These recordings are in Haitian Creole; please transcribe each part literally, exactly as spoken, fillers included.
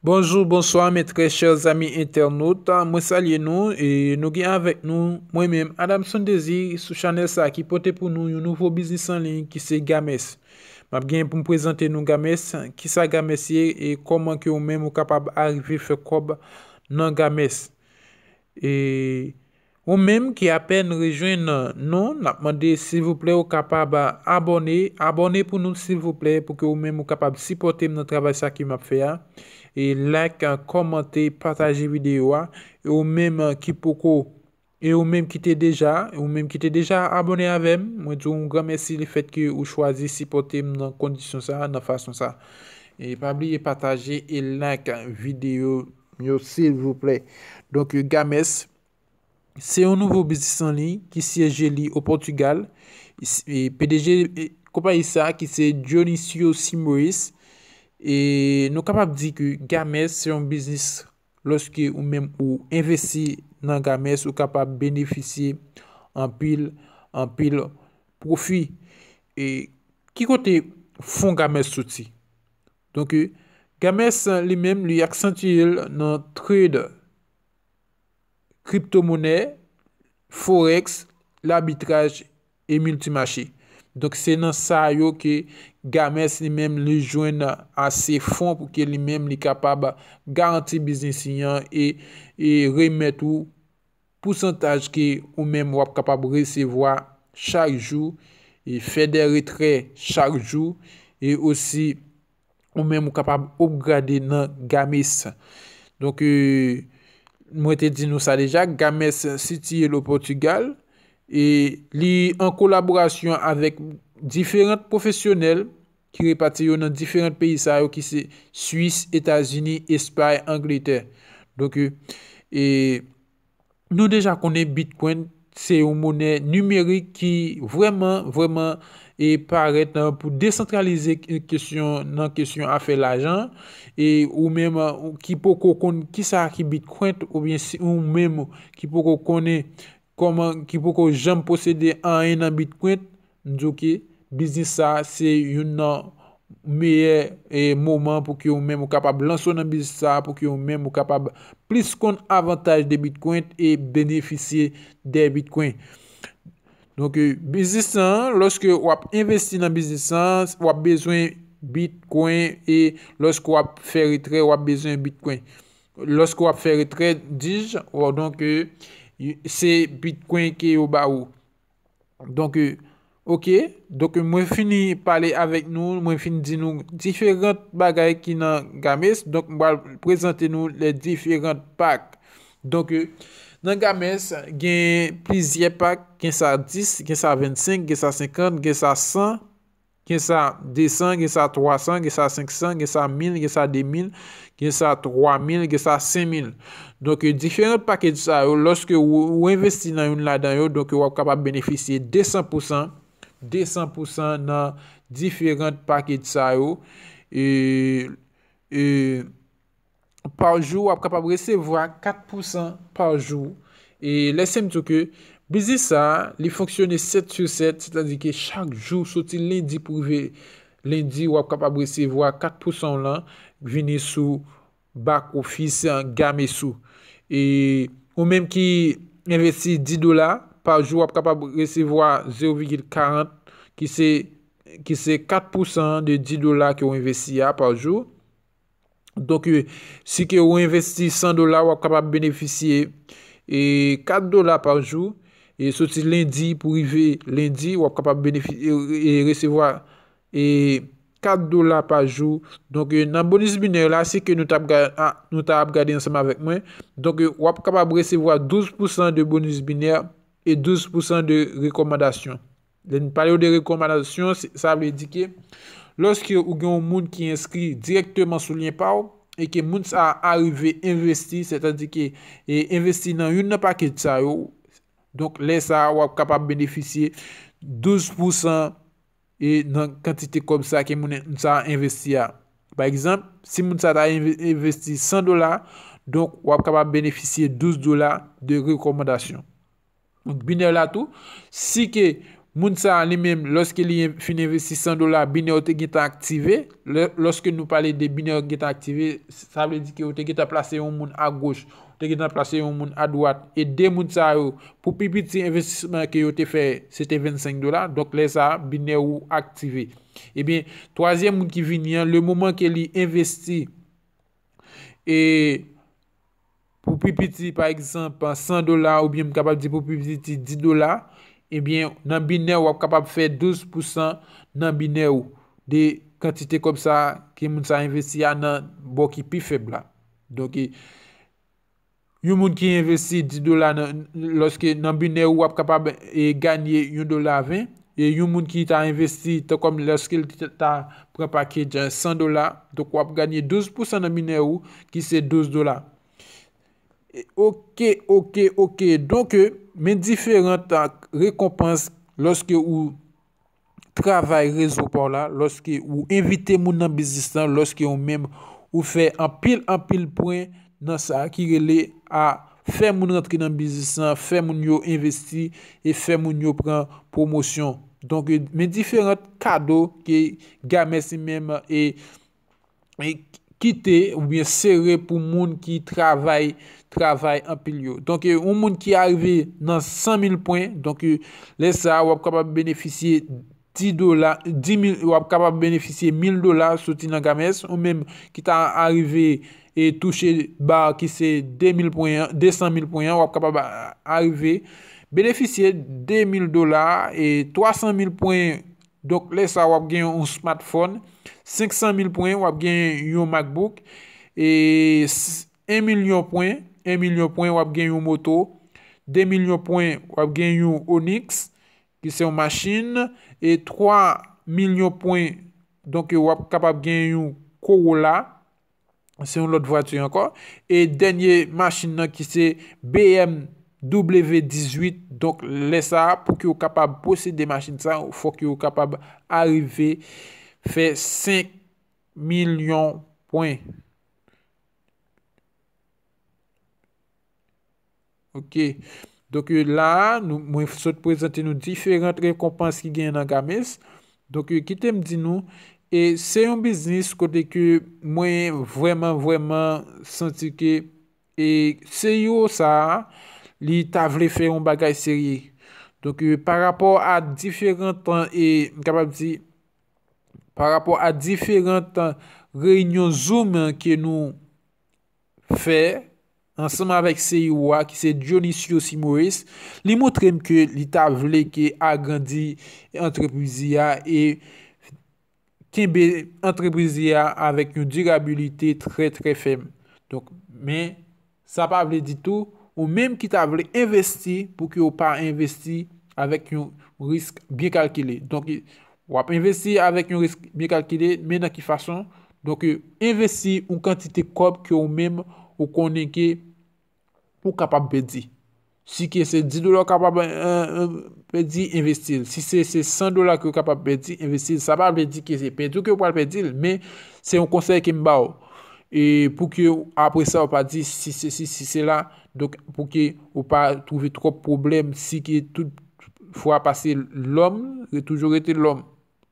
Bonjou, bonswa, mes très chers amis internautes. Mwen salye nou e nou gen avèk nou, mwen menm, Adamson Désir, sou chanèl sa ki pote pou nou yon nouvo biznis an liy ki se Gamès. M ap gen pou m prezante nou Gamès, kisa Gamès ye e kòman ke ou menm ou kapab arive fè kòb nan Gamès. E ou menm ki apèn rejwenn nou, n ap mande silvouplè ou kapab abòne, abòne pou nou silvouplè, pou ke ou menm ou kapab sipòte m nan travay sa ke m ap fè a. E like, kòmante, pataje videyo a. E ou menm ki poko, e ou menm ki te deja, ou menm ki te deja abòne avè m, mwen di w yon gran mèsi le fèt ke ou chwazi sipòte m nan kondisyon sa, nan fason sa. E pa bliye pataje e like videyo yo silvouplè. Donk, Gamès, se yon nouvo biznis an liy ki syeje li o Pòtigal. E P D G, e, konpayi sa ki se Dionisio Simoes. E nou kapab di ke Gamès se yon biznis, lòske ou menm ou envesti nan Gamès, ou kapab benefisye anpil, anpil pwofi. E ki kote fon Gamès soti? Donk, Gamès li menm, li aksantye l nan trade, kriptomonè, forex, labitraj e miltimache. Donk, se nan sa yo ke Gamès li menm li jwenn ase fon pou ke li menm li kapab garanti biznis li an e, e remèt ou pousantaj ke ou menm w ap kapab resevwa chak jou, e fè de retrè chak jou, e osi ou menm ou kapab upgrade nan Gamès. Donk, e, mwen te di nou sa deja, Gamès sitiye l o Pòtigal, e li an kolaborasyon avèk diferan pwofesyonèl ki repati yo nan diferan peyi sa yo ki se Swis, Etazini, Espay, Angletè. Donk, e, e nou deja konnen Bitcoin se yon monè nimerik ki vrèman, vrèman, e parèt, e, pou desantralize k-, kesyon, nan kesyon afè lajan. E ou menm, e, ki poko konn kisa ki Bitcoin, oubyen si ou menm ki poko konnen kòman, ki poko janm posede anyen nan Bitcoin, m di w ke biznis sa se youn nan meyè, e, moman pou ke ou menm ou kapab lanse w nan biznis sa, pou ke ou menm ou kapab plis konn avantaj de Bitcoin e benefisye de Bitcoin. Donk, e, biznis lan, lòske w ap envesti nan biznis lan, w ap bezwen Bitcoin, e lòske w ap fè retrè, w ap bezwen Bitcoin. Lòske w ap fè retrè, dis, w, donk, e, se Bitcoin ke yo ba ou. Donk, e, oke. Donk, mwen fini pale avèk nou, mwen fin di nou diferan bagay ki nan Gamès. Donk, mwen pral prezante nou les différents packs. Donk, e, nan Gamès, gen plizyè pak, gen sa dis, gen sa vennsenk, gen sa senkant, gen sa san, gen sa de san, gen sa twa san, gen sa senk san, gen sa mil, gen sa de mil, gen sa twa mil, gen sa senk mil. Donk, e, diferan pakèj sa yo, lòske ou, ou envesti nan youn ladan yo, donk, w ap kapab benefisye de san pousan, de san pousan nan diferan pakèj sa yo. E, e, pa jou, w ap kapab resevwa kat pousan pa jou. E lèse m di w ke biznis sa a, li fonksyone sèt sou sèt, sètadi ke chak jou, soti lendi pou rive lendi, w ap kapab resevwa kat pousan w lan vini sou back office Gamès ou. E ou menm ki envesti dis dola pa jou, w ap kapab resevwa zewo vigil karant, ki se, ki se kat pousan de dis dola ke w envesti a pa jou. Donk, e, si ke ou envesti san dola, w ap kapab benefisye, e, kat dola pa jou. E soti lendi pou rive lendi, w ap kapab benefi-, e, e, resevwa, e, kat dola pa jou. Donk, e, nan bonis binè la, si ke nou t ap ga-, a, nou ta ap gade ansanm avèk mwen. Donk, e, w ap kapab resevwa douz pousan de bonis binè e douz pousan de rekòmandasyon. Lè n pale w de rekòmandasyon, se, sa vle di ke lòske ou gen yon moun ki enskri dirèkteman sou lyen pa w e ke moun sa a arive envesti, sètadi ke, e, envesti nan youn nan pakèj sa yo, donk, lè sa a, w ap kapab benefisye douz pousan, e, nan kantite kòb sa ke moun sa a envesti a. Pa egzanp, si moun sa a ta enve-, envesti san dola, donk, w ap kapab benefisye douz dola de rekòmandasyon. Donk, binè la tou, si ke Moun sa a li menm, lòske li en- fin envesti san dola, binè w te gentan aktive. Lè- Lòske nou pale de binè w gentan aktive, sa vle di ke w te gentan plase yon moun agoch, w te gentan plase yon moun adwat. E de moun sa yo, pou pi piti envestisman ke yo te fè, se te vennsenk dola. Donk, lè sa a, binè ou aktive. Ebyen, twazyèm moun ki vini an, le moman ke li envesti, e pou pi piti, pa egzanp, san dola, oubyen m kapab di pou pi piti dis dola, ebyen, nan binè, w ap kapab fè douz pousan nan binè ou de kantite kòb sa ke moun sa envesti a nan bò ki pi fèb la. Donk, e, yon moun ki envesti dis dola nan, lòske nan binè ou, w ap kapab, e, ganye yon dola ven. E yon moun ki ta envesti, tan kòm lòske l ta pran package, e, san dola, donk w ap ganye douz pousan nan binè ou, ki se douz dola. E, oke, oke, oke. Donk, e, men diferan, e, rekonpans lòske ou travay rezo pa w la, lòske ou envite moun nan biznis lan, lòske ou menm ou fè anpil, anpil pwen nan sa ki rele a fè moun rantre nan biznis lan, fè moun yo envesti e fè moun yo pran pwomosyon. Donk, e, men diferan kado ke Gamès li menm e e kite oubyen sere pou moun ki travay, travay anpil yo. Donk, e, yon moun ki arive nan san mil pwen, donk, e, lè sa a, w ap kapab benefisye dis dola, dis mil, w ap kapab benefisye mil dola soti nan Gamès, ou menm ki ta arive e touche ba ki se de mil pwen an, de san mil pwen an, w ap kapab a- arive benefisye de mil dola e twa san mil pwen. Donk, lè sa a, w ap gen yon smartphone, senk san mil pwen, w ap gen yon MacBook, e s- en milyon pwen, en milyon pwen, w ap gen yon moto, de milyon pwen, w ap gen yon Onyx, ki se yon machin, e twa milyon pwen, donk, w ap kapab gen yon Corolla, se yon lòt vwati ankò. E dènye machin nan ki se B M W dizuit. Donk, lè sa a, pou ke w kapab posede machin sa, fòk yo kapab arive fè senk milyon pwen. Oke. Donk, e, la a, nou, mwen sot prezante nou diferan rekonpans ki genyen nan Gamès. Donk, e, kite m di nou, e se yon biznis kote ke mwen vrèman, vrèman santi ke, e, C E O sa a, li ta vle fè yon bagay serye. Donk, e, pa rapò a diferan, e, m kapab di, pa rapò a diferan reyinyon Zoom ke nou fè ansanm avèk C E O a, ki se Dionisio Simoes, li montre m ke li ta vle ke agrandi antrepriz li a e kenbe antrepriz li a avèk yon dirabilite trè, trè fèm. Donk, men, sa pa vle di tou, ou menm ki ta vle envesti, pou ke w pa envesti avèk yon risk byen kalkile. Donk, w ap envesti avèk yon risk byen kalkile, men nan ki fason? Donk, envesti yon kantite kòb ke ou menm ou konnen ke ou kapab pèdi. Si ke se dis dola ou kapab, e, e, pèdi, envesti l. Si se, se san dola ke ou kapab pèdi, envesti l. Sa pa vle di ke se pèdi w ke ou pral pèdi l, men se yon konsèy ke m ba w. E pou ke apre sa, ou pa di si se si, si se la. Donk, pou ke ou pa twouve twòp pwoblèm, si ke tout fwa pase lòm, toujou rete lòm.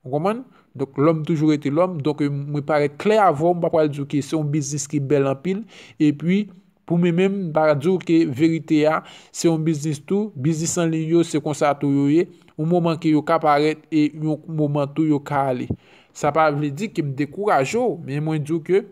Ou konprann? Donk, lòm toujou rete lòm. Donk, e, mwen parèt klè avè w, m pa pral di w ke se yon biznis ki bèl anpil. Epi, pou mwen menm, m pa di w ke verite a, se yon biznis tou. Biznis an liy yo, se konsa tou yo ye. Yon moman ke yo ka parèt e yon moman tou yo ka ale. Sa pa vle di ke m dekouraje w, men mwen di w ke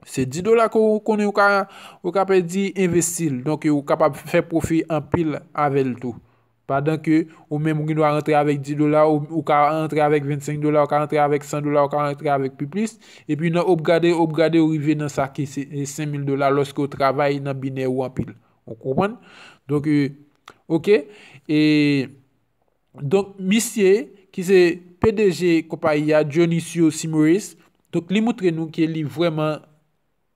se dis dola ke w konnen ou ka, ou ka pèdi, envesti l. Donk, ou kapab fè pwofi anpil avè l tou. Pandan ke ou menm ou gen dwa rantre avèk dis dola, ou, ou ka rantre avèk vennsenk dola, ou ka rantre avèk san dola, ou ka rantre avèk pi plis. Epi nan op gade, op gade, ou rive nan sa ki se, e, senk mil dola lòske ou travay nan binè ou anpil. Ou konprann? Donk, e, oke. E, donk, misye ki se P D G konpayi a, Dionisio Simoes, donk, li montre nou ke li vrèman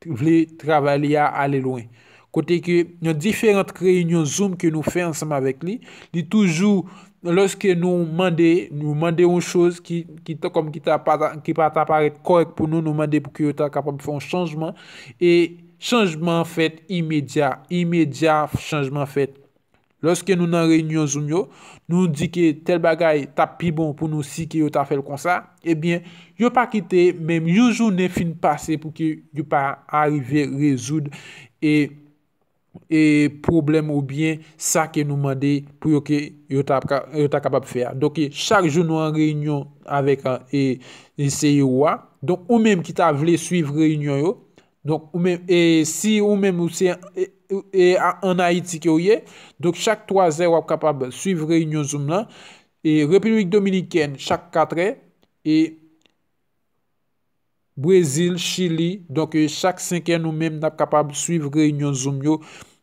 vle travay li a ale lwen. Kote ke nan diferan reyinyon Zoom ke nou fè ansanm avèk li, li toujou, lòske nou mande, nou mande yon choz ki, ki ta, kòm ki ta pa, ki pa ta parèt kòrèk pou nou, nou mande pou ke yo ta kapab fè yon chanjman. E chanjman an fèt imedya, imedya chanjman fèt. Lòske nou nan reyinyon Zoom yo, nou di ke tèl bagay t ap pi bon pou nou si ke yo ta fè l konsa, ebyen, yo pa kite menm yon jounen fin pase pou ke yo pa arive rezoud e, e pwoblèm oubyen sa ke nou mande pou yo ke yo ta, ka- yo ta kapab fè a. Donk, e, chak jou nou an reyinyon avèk e, e C E O a. Donk, ou menm ki ta vle swiv reyinyon yo, donk, ou menm, e si ou menm ou se e, e, a- ann Ayiti ke ou ye, donk chak twa zè w ap kapab swiv reyinyon Zoom lan. E Repiblik Dominikèn chak kat è, e Brezil, Chili, donk e, chak senk è nou menm n ap kapab swiv reyinyon Zoom yo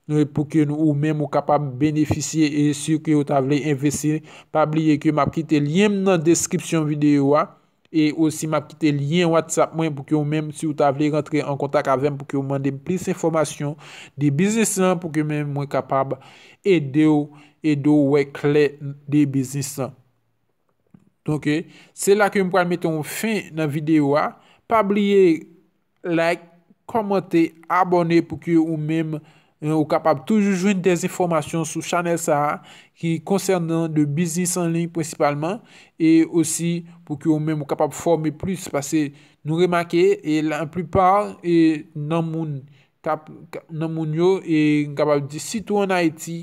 e, pou ke nou, ou menm ou kapab benefisye e si ke ou ta vle envesti. Pa bliye ke m ap kite lyen m nan deskripsyon videyo a. E osi, m ap kite lyen WhatsApp mwen pou ke ou menm, si ou ta vle rantre an kontak avè m, pou ke ou mande m plis enfòmasyon de biznis lan, pou ke menm mwen kapab ede w, ede w wè klè de biznis lan. Donk, e, se la ke m pral mete yon fen nan videyo a. Pa bliye like, kòmante, abòne pou ke ou menm, e, ou kapab toujou jwenn de enfòmasyon sou chanèl sa a ki konsènan de biznis an liy prensipalman, e osi pou ke ou menm ou kapab fòme plis, paske nou remake, e la plupart e, nan moun k ap, nan moun yo, e m kapab di sitou ann Ayiti,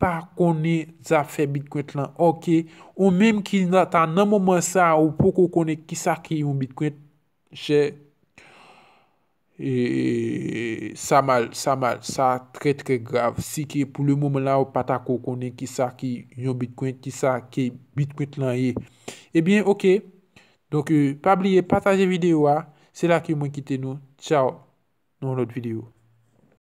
pa konnen zafè Bitcoin lan. Oke, ou menm ki nan- ta nan moman sa a, ou poko konnen kisa ki yon Bitcoin, chè, e, sa mal, sa mal, sa trè, trè grav. Si ke pou le moman la, ou pa ta ko konnen kisa ki yon Bitcoin, kisa ke Bitcoin lan ye. Ebyen, oke. Donk, e, pa bliye pataje videyo a. Se la ke mwen kite nou. Tchao. Nan yon lòt videyo.